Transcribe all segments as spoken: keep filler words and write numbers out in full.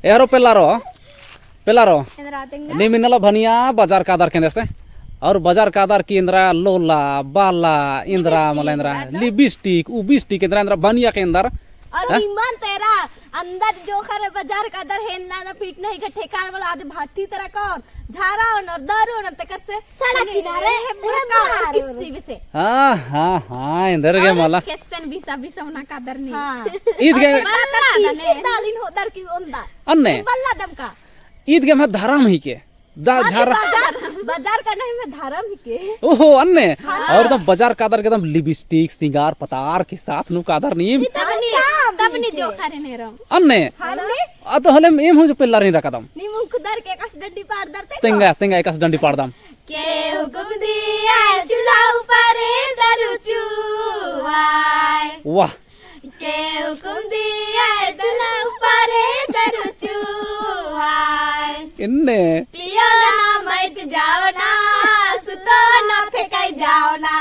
एहरो पेल्लारो, पेल्लारो। एन्दरा तेंगा? नीम इन्नेला भनिया बजार कादर केंदे से। और बजार कादर की एन्दरा लोला, बाला, एन्दरा, मला एन्दरा, lipstick, उबिस्टिक, एन्दरा, एन्दरा भनिया के अंदर। और हैं? निमन तेरा अंदर जोंख़र बजार कादर हेन्ना ना पीट नहीं के ठेकान वाला आदि भाटी तेरा कौन? झारा ओनर, दारू ओनर, तेकर से सड़क किनारे, एहे बुरका, एहे बुरका। किस्सी बेसे। हाँ, हाँ, हाँ, एन्देर गे और मला। केसन बिसा, बिसा ओना कादर नी। हाँ। ईद गे बल्ला दने। दालिन होदर की ओन्दा। अन्ने। बल्ला दम का। ईद गे एम्है धरम हिके। दा हाँ, झारा। बजार, बजार का नहीं एम्है धरम हिके। ओहो, अन्ने। हाँ। और एकदम बजार कादर के एकदम lipstick, सिंगार, पतार के साथ नू कादर नीम। तब नी, हाँ, तब नी जोंख़र एन्ने रम। अन्ने। हाँ, अन्ने। अतो होले एम हूँ जो पेल्लारिन रअदम। नीम उंखुदर के एकासे डंडी पाड़दर ते तेंगा, तेंगा एकासे डंडी पाड़दम। के हुकुम दिया है चूल्हा ऊपर दरू चुआय। वाह। के हुकुम दिया है चूल्हा ऊपर दरू चुआय। एन्ने। पियो ना मत जाओ ना, सुतो ना फेंकाई जाओ ना।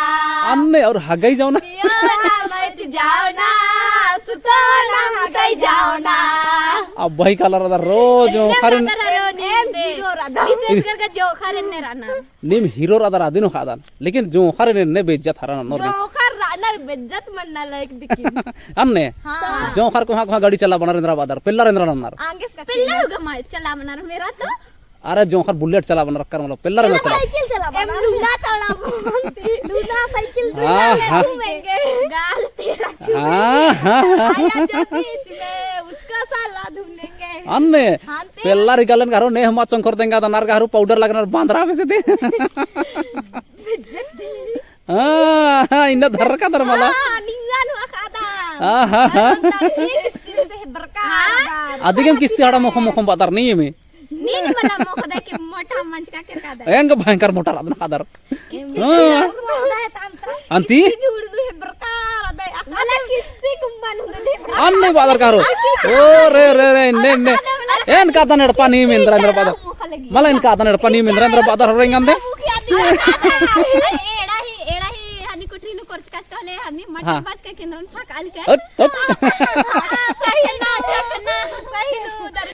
अन्ने और हगाई जाओ ना। पियो ना मत जाओ ना, सुतो ना हगाई जाओ ना। अब वही काला रअदर रो जोंख़र एन्ने रअदर रो नीम एम दे। हीरो रअदर। विशेष करके जोंख़र एन्ने रअनर। नीम हीरो रअदर अदिन ख़ादन। लेकिन जोंख़र एन्ने बेइज्जत हरा ननोर गे। जोंख़र रअनर बेइज्जत मन्ना लायक दिकिन। अन्ने? हाँ। जोंख़र कोहाँ कोहाँ गाड़ी चला बअनर एन्दरा बअदर, पेल्लर एन्दरा ननर। आंगेस का पेल्लर उगा मा चला बअनर मेरा तो। अरे जोंख़र bullet चला बअनर कर मतलब पेल्लर एन्दरा चला। साइकिल चला बअनर। एम लूना चला बअनर। लूना साइकिल हाँ, लूना हाँ। घूमेंगे। गाल तेरा हाँ, हाँ, हाँ। आया जो बीच में उसका साला धुनेंगे। अन्ने? हाँ, पेल्लर इकालन गहरो नेह मा चोंख़र तेंगा दनर गहरो पाउडर लगनर बांदरा बेसे दे। बेइज्जती। हाँ, हाँ, इन्ना धरका दर मला। हाँ, निंगा नुआ खादा। हाँ, हाँ, हाँ। अंदर एक सिर से बरका हाँ। बरका। अदिगेम किस्सी हड़ा मोखम मोखम बअदर नी एमे। नीन मला मोखदा के मोटा मंजका केरका दर। एन का भयंकर मोटा रअदन खादर। हाँ। अन्ती? अन्ने बअदर कारो। ओ रे रे रे, ने ने। एन कादन एड़पा नीम एन्दरा एन्दरा बअदर। मला एन कादन एड़पा नीम एन्दरा एन्दरा बअदर हो रेंगन दे। एड़ा ही, एड़ा ही, हनी कुठरी नु कोरचका कहले हनी मटर हाँ। बाच के केंद्रन फकाल के। हट, हट। सही ना, चकना, सही ना, उधर